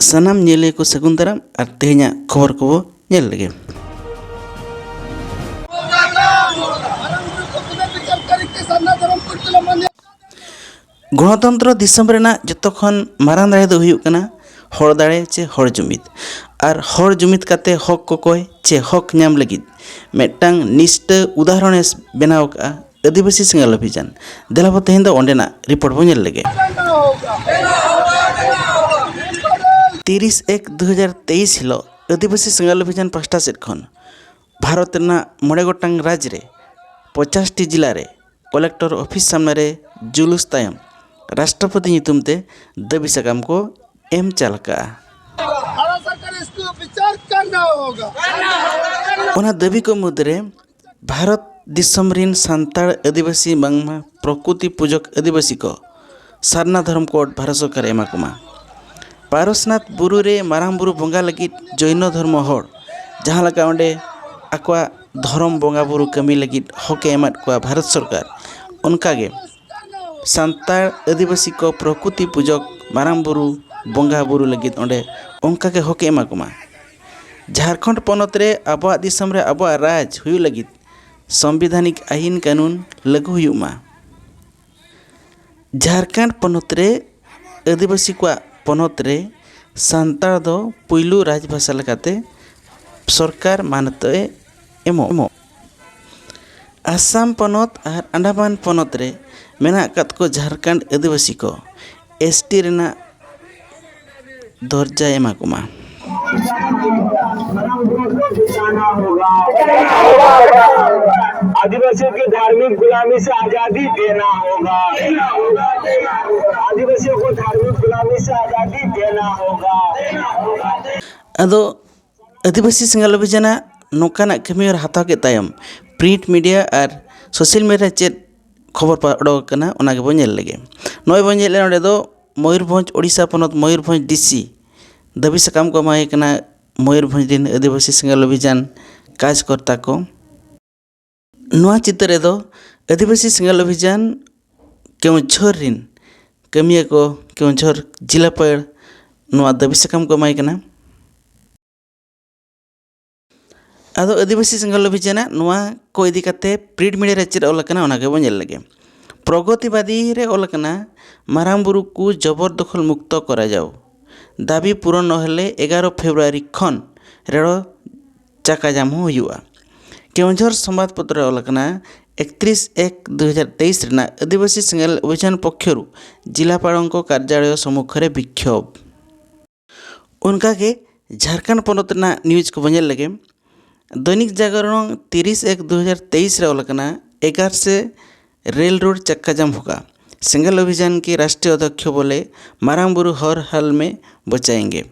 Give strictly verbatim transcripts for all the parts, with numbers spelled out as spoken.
ᱥᱟᱱᱟᱢ ᱧᱮᱞᱤᱭᱟᱹ ᱠᱚ ᱥᱟᱹᱜᱩᱱ ᱫᱟᱨᱟᱢ ᱟᱨ ᱛᱮᱦᱮᱧᱟᱜ ᱠᱷᱚᱵᱚᱨ ᱠᱚᱵᱚ ᱧᱮᱞ ᱞᱮᱜᱮ᱾ ᱜᱚᱱᱚᱛᱚᱱᱛᱨᱚ ᱫᱤᱥᱚᱢ ᱨᱮᱱᱟᱜ ᱡᱚᱛᱚ ᱠᱷᱚᱱ ᱢᱟᱨᱟᱝ ᱫᱟᱲᱮ ᱫᱚ ᱦᱩᱭᱩᱜ ᱠᱟᱱᱟ ᱦᱚᱲ ᱫᱟᱲᱮ ᱪᱮ ᱦᱚᱲ ᱡᱩᱢᱤᱫ᱾ ᱟᱨ ᱦᱚᱲ ᱡᱩᱢᱤᱫ ᱠᱟᱛᱮ ᱦᱚᱠ ᱠᱚᱠᱚᱭ ᱪᱮ ᱦᱚᱠ ᱧᱟᱢ ᱞᱟᱹᱜᱤᱫ ᱢᱤᱫᱴᱟᱝ ᱱᱤᱥᱴᱟᱹ ᱩᱫᱟᱦᱚᱨᱚᱱᱮ ᱵᱮᱱᱟᱣ ᱟᱠᱟᱫᱼᱟ ᱟᱹᱫᱤᱵᱟᱹᱥᱤ ᱥᱮᱸᱜᱮᱞ ᱚᱵᱷᱤᱡᱟᱱ᱾ ᱫᱮᱞᱟ ᱵᱚ ᱛᱮᱦᱮᱧ ᱫᱚ ᱚᱸᱰᱮᱱᱟᱜ ᱨᱤᱯᱳᱨᱴ ᱵᱚ ᱧᱮᱞ ᱞᱮᱜᱮ᱾ ᱛᱤᱨᱤᱥ ᱮᱠ ᱫᱩ ᱦᱟᱡᱟᱨ ᱛᱮᱭᱤᱥ ᱦᱤᱞᱳᱜ ᱟᱹᱫᱤᱵᱟᱹᱥᱤ ᱥᱮᱸᱜᱮᱞ ᱚᱵᱷᱤᱡᱟᱱ ᱯᱟᱦᱴᱟ ᱥᱮᱫ ᱠᱷᱚᱱ ᱵᱷᱟᱨᱚᱛ ᱨᱮᱱᱟᱜ ᱢᱚᱬᱮ ᱜᱚᱴᱟᱝ ᱨᱟᱡᱽ ᱨᱮ ᱯᱚᱧᱪᱟᱥ ᱴᱤ ᱡᱮᱞᱟ ᱨᱮ ᱠᱚᱞᱮᱠᱴᱚᱨ ᱚᱯᱷᱤᱥ ᱥᱟᱢᱱᱟ ᱨᱮ ᱡᱩᱞᱩᱥ ᱛᱟᱭᱚᱢ ᱨᱟᱥᱴᱨᱚᱯᱚᱛᱤ ᱧᱩᱛᱩᱢ ᱛᱮ ᱫᱟᱹᱵᱤ ᱥᱟᱠᱟᱢ ᱠᱚ ᱮᱢ ᱪᱟᱞ ᱠᱟᱜᱼᱟ᱾ ᱵᱷᱟᱨᱚᱛ ᱥᱚᱨᱠᱟᱨ ᱤᱥᱠᱚ ᱵᱤᱪᱟᱨ ᱠᱟᱨᱱᱟ ᱦᱳᱜᱟ᱾ ᱚᱱᱟ ᱫᱟᱹᱵᱤ ᱠᱚ ᱢᱩᱫᱽᱨᱮ ᱵᱷᱟᱨᱚᱛ ᱫᱤᱥᱚᱢ ᱨᱤᱱ ᱥᱟᱱᱛᱟᱲ ᱟᱹᱫᱤᱵᱟᱹᱥᱤ ᱵᱟᱝᱢᱟ ᱯᱨᱚᱠᱨᱤᱛᱤ ᱯᱩᱡᱚᱠ ᱟᱹᱫᱤᱵᱟᱹᱥᱤ ᱠᱚ ᱥᱟᱨᱱᱟ ᱫᱷᱚᱨᱚᱢ ᱠᱳᱰ ᱵᱷᱟᱨᱚᱛ ᱥᱚᱨᱠᱟᱨ ᱮᱢᱟ ᱠᱚᱢᱟ᱾ ᱯᱟᱨᱚᱥᱱᱟᱛᱷ ᱵᱩᱨᱩ ᱨᱮ ᱢᱟᱨᱟᱝ ᱵᱩᱨᱩ ᱵᱚᱸᱜᱟ ᱞᱟᱹᱜᱤᱫ ᱡᱚᱭᱱᱚ ᱫᱷᱚᱨᱢᱚ ᱦᱚᱲ ᱡᱟᱦᱟᱸ ᱞᱮᱠᱟ ᱚᱸᱰᱮ ᱟᱠᱚᱣᱟᱜ ᱫᱷᱚᱨᱚᱢ ᱵᱚᱸᱜᱟ ᱵᱩᱨᱩ ᱠᱟᱹᱢᱤ ᱞᱟᱹᱜᱤᱫ ᱦᱚᱠᱮ ᱮᱢᱟᱫ ᱠᱚᱣᱟ ᱵᱷᱟᱨᱚᱛ ᱥᱚᱨᱠᱟᱨ, ᱚᱱᱠᱟᱜᱮ ᱥᱟᱱᱛᱟᱲ ᱟᱹᱫᱤᱵᱟᱹᱥᱤ ᱠᱚ ᱯᱨᱚᱠᱨᱤᱛᱤ ᱯᱩᱡᱚᱠ ᱢᱟᱨᱟᱝ ᱵᱩᱨᱩ ᱵᱚᱸᱜᱟ ᱵᱩᱨᱩ ᱞᱟᱹᱜᱤᱫ ᱚᱸᱰᱮ ᱚᱱᱠᱟᱜᱮ ᱦᱚᱠᱮ ᱮᱢᱟ ᱠᱚᱢᱟ᱾ ᱡᱷᱟᱲᱠᱷᱚᱸᱰ ᱯᱚᱱᱚᱛ ᱨᱮ ᱟᱵᱚᱣᱟᱜ ᱫᱤᱥᱚᱢ ᱨᱮ ᱟᱵᱚᱣᱟᱜ ᱨᱟᱡᱽ ᱦᱩᱭᱩᱜ ᱞᱟᱹᱜᱤᱫ ᱥᱚᱝᱵᱤᱫᱷᱟᱱᱤᱠ ᱟᱹᱭᱤᱱ ᱠᱟᱹᱱᱩᱱ ᱞᱟᱹᱜᱩ ᱦᱩᱭᱩᱜ ᱢᱟ᱾ ᱡᱷᱟᱲᱠᱷᱚᱸᱰ ᱯᱚᱱᱚᱛ ᱨᱮ ᱟᱹᱫᱤᱵᱟᱹᱥᱤ ᱠᱚᱣᱟᱜ ᱯᱚᱱᱚᱛ ᱨᱮ ᱥᱟᱱᱛᱟᱲ ᱫᱚ ᱯᱩᱭᱞᱩ ᱨᱟᱡᱽᱵᱷᱟᱥᱟ ᱞᱮᱠᱟᱛᱮ ᱥᱚᱨᱠᱟᱨ ᱢᱟᱱᱚᱛ ᱮ ᱮᱢᱚᱜ᱾ ᱟᱥᱟᱢ ᱯᱚᱱᱚᱛ ᱟᱨ ᱟᱱᱰᱟᱢᱟᱱ ᱯᱚᱱᱚᱛ ᱨᱮ ᱢᱮᱱᱟᱜ ᱟᱠᱟᱫ ᱠᱚ ᱡᱷᱟᱲᱠᱷᱚᱸᱰ ᱟᱹᱫᱤᱵᱟᱹᱥᱤ ᱠᱚ ᱮᱥ ᱴᱤ ᱨᱮᱱᱟᱜ ᱫᱚᱨᱡᱟ ᱮᱢᱟ ᱠᱚᱢᱟ᱾ आदिवासियों की धार्मिक गुलामी से आजादी देना होगा। आदिवासियों को धार्मिक गुलामी से आजादी देना होगा। ᱟᱫᱚ ᱟᱹᱫᱤᱵᱟᱹᱥᱤ ᱥᱮᱸᱜᱮᱞ ᱚᱵᱷᱤᱡᱟᱱᱟᱜ ᱱᱚᱝᱠᱟᱱᱟᱜ ᱠᱟᱹᱢᱤᱦᱚᱨᱟ ᱦᱟᱛᱟᱣ ᱠᱮᱫ ᱛᱟᱭᱚᱢ ᱯᱨᱤᱱᱴ ᱢᱤᱰᱤᱭᱟ ᱟᱨ ᱥᱳᱥᱟᱞ ᱢᱤᱰᱤᱭᱟ ᱨᱮ ᱪᱮᱫ ᱠᱷᱚᱵᱚᱨ ᱯᱟ- ᱚᱰᱚᱠ ᱟᱠᱟᱱᱟ, ᱚᱱᱟ ᱜᱮᱵᱚᱱ ᱧᱮᱞ ᱞᱮᱜᱮ᱾ ᱱᱚᱜᱼᱚᱭ ᱵᱚᱱ ᱧᱮᱞᱮᱫᱼᱟ, ᱱᱚᱸᱰᱮ ᱫᱚ ᱢᱚᱭᱩᱨᱵᱷᱚᱸᱡᱽ, ᱳᱰᱤᱥᱟ ᱯᱚᱱᱚᱛ ᱢᱚᱭᱩᱨᱵᱷᱚᱸᱡᱽ ᱰᱤ ᱥᱤ ᱫᱟᱹᱵᱤ ᱥᱟᱠᱟᱢ ᱠᱚ ᱮᱢᱟᱭ ᱠᱟᱱᱟ ᱢᱚᱭᱩᱨᱵᱷᱚᱸᱡᱽ ᱨᱮᱱ ᱟᱹᱫᱤᱵᱟᱹᱥᱤ ᱥᱮᱸᱜᱮᱞ ᱚᱵᱷᱤᱡᱟᱱ ᱠᱟᱡᱽᱠᱚᱨᱛᱟ ᱠᱚ᱾ ᱱᱚᱣᱟ ᱪᱤᱛᱟᱹᱨ ᱨᱮᱫᱚ ᱟᱹᱫᱤᱵᱟᱹᱥᱤ ᱥᱮᱸᱜᱮᱞ ᱚᱵᱷᱤᱡᱟᱱ ᱠᱮᱣᱚᱱᱡᱷᱚᱨ ᱨᱤᱱ ᱠᱟᱹᱢᱤᱭᱟᱹ ᱠᱚ ᱠᱮᱣᱚᱱᱡᱷᱚᱨ ᱡᱤᱞᱟᱹᱯᱟᱹᱲ ᱱᱚᱣᱟ ᱫᱟᱹᱵᱤ ᱥᱟᱠᱟᱢ ᱠᱚ ᱮᱢᱟᱭ ᱠᱟᱱᱟ᱾ ᱟᱫᱚ ᱟᱹᱫᱤᱵᱟᱹᱥᱤ ᱥᱮᱸᱜᱮᱞ ᱚᱵᱷᱤᱡᱟᱱᱟᱜ ᱱᱚᱣᱟ ᱠᱚ ᱤᱫᱤ ᱠᱟᱛᱮ ᱯᱨᱤᱱᱴ ᱢᱤᱰᱤᱭᱟ ᱨᱮ ᱪᱮᱫ ᱚᱞ ᱟᱠᱟᱱᱟ, ᱚᱱᱟ ᱜᱮᱵᱚᱱ ᱧᱮᱞ ᱞᱮᱜᱮ᱾ ᱯᱨᱚᱜᱚᱛᱤᱵᱟᱫᱤ ᱨᱮ ᱚᱞ ᱟᱠᱟᱱᱟ, ᱢᱟᱨᱟᱝ ᱵᱩᱨᱩ ᱠᱚ ᱡᱚᱵᱚᱨ ᱫᱚᱠᱷᱚᱞ ᱢᱩᱠᱛᱚ ᱠᱚᱨᱟ ᱡᱟᱣ᱾ ᱫᱟᱹᱵᱤ ᱯᱩᱨᱚᱱ ᱱᱚᱦᱮᱞᱮ ᱮᱜᱟᱨᱚ ᱯᱷᱮᱵᱽᱨᱩᱣᱟᱨᱤ ᱠᱷᱚᱱ ᱨᱮᱲᱚ ᱪᱟᱠᱟ ᱡᱟᱢ ᱦᱚᱸ ᱦᱩᱭᱩᱜᱼᱟ᱾ ᱠᱮᱣᱚᱱᱡᱷᱚᱨ ᱥᱚᱢᱵᱟᱫᱯᱚᱛᱨᱚ ᱨᱮ ᱚᱞ ᱟᱠᱟᱱᱟ, ᱮᱠᱛᱨᱤᱥ ᱮᱠ ᱫᱩ ᱦᱟᱡᱟᱨ ᱛᱮᱭᱤᱥ ᱨᱮᱱᱟᱜ ᱟᱹᱫᱤᱵᱟᱹᱥᱤ ᱥᱮᱸᱜᱮᱞ ᱚᱵᱷᱤᱡᱟᱱ ᱯᱚᱠᱷᱚᱨᱩ ᱡᱤᱞᱟᱯᱟᱲᱚᱝᱠᱚ ᱠᱟᱨᱡᱟᱞᱚᱭ ᱥᱚᱢᱢᱩᱠᱷᱚ ᱨᱮ ᱵᱤᱠᱷᱚᱵ᱾ ᱚᱱᱠᱟᱜᱮ ᱡᱷᱟᱲᱠᱷᱚᱸᱰ ᱯᱚᱱᱚᱛ ᱨᱮᱱᱟᱜ ᱱᱤᱭᱩᱡᱽ ᱠᱚᱵᱚᱱ ᱧᱮᱞ ᱞᱮᱜᱮ᱾ ᱫᱚᱭᱱᱤᱠ ᱡᱟᱜᱚᱨᱚᱱ ᱛᱤᱨᱤᱥ ᱮᱠ ᱫᱩ ᱦᱟᱡᱟᱨ ᱛᱮᱭᱤᱥ ᱨᱮ ᱚᱞ ᱟᱠᱟᱱᱟ, ᱮᱜᱟᱨ ᱥᱮ ᱨᱮᱞ ᱨᱳᱰ ᱪᱟᱠᱟ ᱡᱟᱢ ᱦᱳᱜᱟ, ᱥᱮᱸᱜᱮᱞ ᱚᱵᱷᱤᱡᱟᱱ ᱠᱮ ᱨᱟᱥᱴᱨᱤᱭᱚ ᱚᱫᱷᱭᱚᱠᱷᱚ ᱵᱚᱞᱮ ᱢᱟᱨᱟᱝ ᱵᱩᱨᱩ ᱦᱚᱨ ᱦᱟᱞ ᱢᱮ ᱵᱚᱪᱟᱭᱮᱸᱜᱮ᱾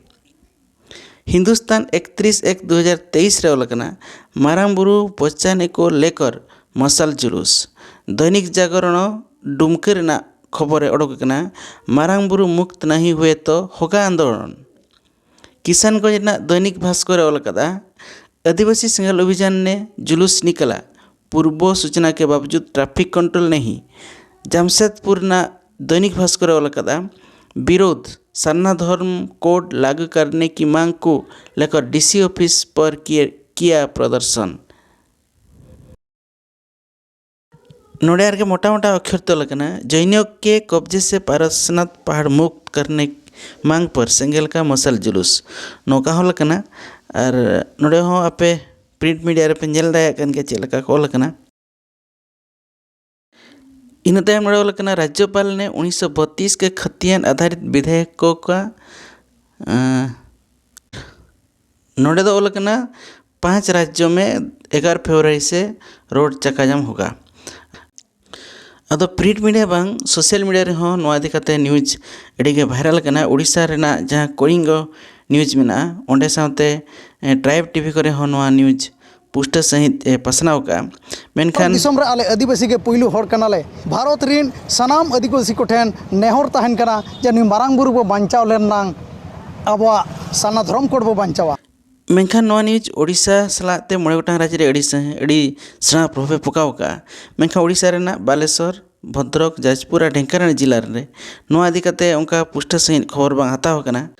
ᱦᱤᱱᱫᱩᱥᱛᱟᱱ ᱮᱠᱛᱨᱤᱥ ᱮᱠ ᱫᱩ ᱦᱟᱡᱟᱨ ᱛᱮᱭᱤᱥ ᱨᱮ ᱚᱞ ᱟᱠᱟᱱᱟ, ᱢᱟᱨᱟᱝ ᱵᱩᱨᱩ ᱵᱚᱪᱟᱱᱮ ᱠᱚ ᱞᱮᱠᱚᱨ ᱢᱟᱥᱟᱞ ᱡᱩᱞᱩᱥ᱾ ᱫᱚᱭᱱᱤᱠ ᱡᱟᱜᱚᱨᱚᱱ ᱰᱩᱢᱠᱟᱹ ᱨᱮᱱᱟᱜ ᱠᱷᱚᱵᱚᱨ ᱨᱮ ᱚᱰᱚᱠ ᱟᱠᱟᱱᱟ, ᱢᱟᱨᱟᱝ ᱵᱩᱨᱩ ᱢᱩᱠᱛ ᱱᱟᱦᱤ ᱦᱩᱭᱮ ᱛᱚ ᱦᱳᱜᱟ ᱟᱱᱫᱳᱞᱚᱱ᱾ ᱠᱤᱥᱟᱱᱜᱚᱸᱡᱽ ᱨᱮᱱᱟᱜ ᱫᱚᱭᱱᱤᱠ ᱵᱷᱟᱥᱠᱚᱨ ᱮ ᱚᱞ ᱟᱠᱟᱫᱟ, ᱟᱹᱫᱤᱵᱟᱹᱥᱤ ᱥᱮᱸᱜᱮᱞ ᱚᱵᱷᱤᱡᱟᱱ ᱱᱮ ᱡᱩᱞᱩᱥ ᱱᱤᱠᱟᱞᱟ, ᱯᱩᱨᱵᱚ ᱥᱩᱪᱱᱟ ᱠᱮ ᱵᱟᱵᱡᱩᱫ ᱴᱨᱟᱯᱷᱤᱠ ᱠᱚᱱᱴᱨᱳᱞ ᱱᱮᱦᱤ᱾ ᱡᱟᱢᱥᱮᱫᱽᱯᱩᱨ ᱨᱮᱱᱟᱜ ᱫᱚᱭᱱᱤᱠ ᱵᱷᱟᱥᱠᱚᱨ ᱮ ᱚᱞ ᱟᱠᱟᱫᱟ, ᱵᱤᱨᱳᱫᱷ ᱥᱟᱨᱱᱟ ᱫᱷᱚᱨᱢ ᱠᱳᱰ ᱞᱟᱜᱩ ᱠᱟᱨᱱᱮ ᱠᱤ ᱢᱟᱝ ᱠᱚ ᱞᱮᱠᱚᱨ ᱰᱤᱥᱤ ᱚᱯᱷᱤᱥ ᱯᱚᱨ ᱠᱤᱭᱟ, ᱠᱤᱭᱟ ᱯᱨᱚᱫᱚᱨᱥᱚᱱ᱾ ᱱᱚᱰᱮ ᱟᱨᱜᱮ ᱢᱚᱴᱟ ᱢᱚᱴᱟ ᱚᱠᱠᱷᱚᱨ ᱛᱮ ᱚᱞ ᱟᱠᱟᱱᱟ, ᱡᱚᱭᱱᱚᱠ ᱠᱮ ᱠᱚᱵᱡᱮ ᱥᱮ ᱯᱟᱨᱥᱱᱟᱛᱷ ᱯᱟᱦᱟᱲ ᱢᱩᱠᱛ ᱠᱟᱨᱱᱮ ᱢᱟᱝ ᱯᱚᱨ ᱥᱮᱸᱜᱮᱞ ᱠᱟ ᱢᱚᱥᱟᱞ ᱡᱩᱞᱩᱥ, ᱱᱚᱝᱠᱟ ᱦᱚᱸ ᱚᱞ ᱟᱠᱟᱱᱟ᱾ ᱟᱨ ᱱᱚᱰᱮ ᱦᱚᱸ ᱟᱯᱮ ᱯᱨᱤᱱᱴ ᱢᱤᱰᱤᱭᱟ ᱨᱮᱯᱮ ᱧᱮᱞ ᱫᱟᱲᱮᱭᱟᱜ ᱠᱟᱱ ᱜᱮᱭᱟ ᱪᱮᱫ ᱞᱮᱠᱟ ᱠᱚ ᱚᱞ ᱟᱠᱟᱱᱟ᱾ ᱤᱱᱟᱹ ᱛᱟᱭᱚᱢ ᱱᱚᱰᱮ ᱚᱞ ᱟᱠᱟᱱᱟ, ᱨᱟᱡᱽᱡᱚᱯᱟᱞ ᱱᱮ ᱩᱱᱤᱥᱥᱚ ᱵᱚᱛᱤᱥ ᱠᱮ ᱠᱷᱟᱛᱤᱭᱟᱱ ᱟᱫᱷᱟᱨᱤᱛ ᱵᱤᱫᱷᱮᱭᱚᱠ ᱠᱚ ᱠᱟ, ᱟᱸ, ᱱᱚᱰᱮ ᱫᱚ ᱚᱞ ᱟᱠᱟᱱᱟ, ᱯᱟᱸᱪ ᱨᱟᱡᱽᱡᱚ ᱢᱮ ᱮᱜᱟᱨᱚ ᱯᱷᱮᱵᱽᱨᱩᱣᱟᱨᱤ ᱥᱮ ᱨᱳᱰ ᱪᱟᱠᱟ ᱡᱟᱢ ᱦᱳᱜᱟ᱾ ᱟᱫᱚ ᱯᱨᱤᱱᱴ ᱢᱤᱰᱤᱭᱟ ᱵᱟᱝ ᱥᱳᱥᱟᱞ ᱢᱤᱰᱤᱭᱟ ᱨᱮᱦᱚᱸ ᱱᱚᱣᱟ ᱤᱫᱤ ᱠᱟᱛᱮ ᱱᱤᱭᱩᱡᱽ ᱟᱹᱰᱤ ᱜᱮ ᱵᱷᱟᱭᱨᱟᱞ ᱟᱠᱟᱱᱟ᱾ ᱳᱰᱤᱥᱟ ᱨᱮᱱᱟᱜ ᱡᱟᱦᱟᱸ ᱠᱚᱞᱤᱝᱜᱚ ᱱᱤᱭᱩᱡᱽ ᱢᱮᱱᱟᱜᱼᱟ, ᱚᱸᱰᱮ ᱥᱟᱶᱛᱮ, ᱮ, ᱴᱨᱟᱭᱤᱵᱽ ᱴᱤᱵᱷᱤ ᱠᱚᱨᱮ ᱦᱚᱸ ᱱᱚᱣᱟ ᱱᱤᱭᱩᱡᱽ ᱯᱩᱥᱴᱟᱹᱣ ᱥᱟᱺᱦᱤᱡ ᱮ ᱯᱟᱥᱱᱟᱣ ᱟᱠᱟᱫᱼᱟ᱾ ᱢᱮᱱᱠᱷᱟᱱ ᱫᱤᱥᱚᱢ ᱨᱮ ᱟᱞᱮ ᱟᱹᱫᱤᱵᱟᱹᱥᱤ ᱜᱮ ᱯᱩᱭᱞᱩ ᱦᱚᱲ ᱠᱟᱱᱟᱞᱮ᱾ ᱵᱷᱟᱨᱚᱛ ᱨᱤᱱ ᱥᱟᱱᱟᱢ ᱟᱹᱫᱤᱵᱟᱹᱥᱤ ᱠᱚᱴᱷᱮᱱ ᱱᱮᱦᱚᱨ ᱛᱟᱦᱮᱱ ᱠᱟᱱᱟ ᱡᱮ ᱱᱩᱭ ᱢᱟᱨᱟᱝ ᱵᱩᱨᱩ ᱵᱚ ᱵᱟᱧᱪᱟᱣ ᱞᱮᱱ ᱱᱟᱝ ᱟᱵᱚᱣᱟᱜ ᱥᱟᱨᱱᱟ ᱫᱷᱚᱨᱚᱢ ᱠᱳᱰ ᱵᱚ ᱵᱟᱧᱪᱟᱣᱟ᱾ ᱢᱮᱱᱠᱷᱟᱱ ᱱᱚᱣᱟ ᱱᱤᱭᱩᱡᱽ ᱳᱰᱤᱥᱟ ᱥᱟᱞᱟᱜ ᱛᱮ ᱢᱚᱬᱮ ᱜᱚᱴᱟᱝ ᱨᱟᱡᱽ ᱨᱮ ᱟᱹᱰᱤ ᱥᱟᱺᱜᱤᱧ, ᱟᱹᱰᱤ ᱥᱮᱬᱟ ᱯᱨᱚᱵᱷᱟᱵᱽ ᱮ ᱯᱚᱠᱟᱣ ᱟᱠᱟᱫᱼᱟ᱾ ᱢᱮᱱᱠᱷᱟᱱ ᱳᱰᱤᱥᱟ ᱨᱮᱱᱟᱜ ᱵᱟᱞᱮᱥᱚᱨ, ᱵᱷᱚᱫᱨᱚᱠ, ᱡᱟᱡᱽᱯᱩᱨ ᱟᱨ ᱰᱷᱮᱝᱠᱟᱱᱟᱞ ᱡᱮᱞᱟ ᱨᱮ᱾ ᱱᱚᱣᱟ ᱤᱫᱤ ᱠᱟᱛᱮ ᱚᱱᱠᱟ ᱯᱩᱥᱴᱟᱹᱣ ᱥᱟᱺᱦᱤᱡ ᱠᱷᱚᱵᱚᱨ ᱵᱟᱝ ᱦᱟᱛᱟᱣ ᱟᱠᱟᱱᱟ᱾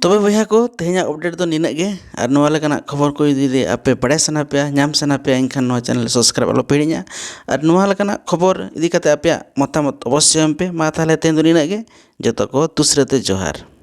ᱛᱚᱵᱮ ᱵᱚᱭᱦᱟ ᱠᱚ, ᱛᱮᱦᱮᱧᱟᱜ ᱟᱯᱰᱮᱴ ᱫᱚ ᱱᱤᱱᱟᱹᱜ ᱜᱮ᱾ ᱟᱨ ᱱᱚᱣᱟ ᱞᱮᱠᱟᱱᱟᱜ ᱠᱷᱚᱵᱚᱨ ᱠᱚ ᱡᱩᱫᱤ ᱟᱯᱮ ᱵᱟᱲᱟᱭ ᱥᱟᱱᱟ ᱯᱮᱭᱟ, ᱧᱟᱢ ᱥᱟᱱᱟ ᱯᱮᱭᱟ, ᱮᱱᱠᱷᱟᱱ ᱱᱚᱣᱟ ᱪᱮᱱᱮᱞ ᱥᱟᱵᱥᱠᱨᱟᱭᱤᱵ ᱟᱞᱚ ᱯᱮ ᱦᱤᱲᱤᱧᱟ᱾ ᱟᱨ ᱱᱚᱣᱟ ᱞᱮᱠᱟᱱᱟᱜ ᱠᱷᱚᱵᱚᱨ ᱤᱫᱤ ᱠᱟᱛᱮ ᱟᱯᱮᱭᱟᱜ ᱢᱚᱛᱟᱢᱚᱛ ᱚᱵᱚᱥᱥᱳᱭ ᱮᱢ ᱯᱮ᱾ ᱢᱟ ᱛᱟᱦᱚᱞᱮ ᱛᱮᱦᱮᱧ ᱫᱚ ᱱᱤᱱᱟᱹᱜ ᱜᱮ᱾ ᱡᱚᱛᱚ ᱠᱚ ᱫᱩᱥᱨᱟᱹ ᱛᱮ ᱡᱚᱦᱟᱨ᱾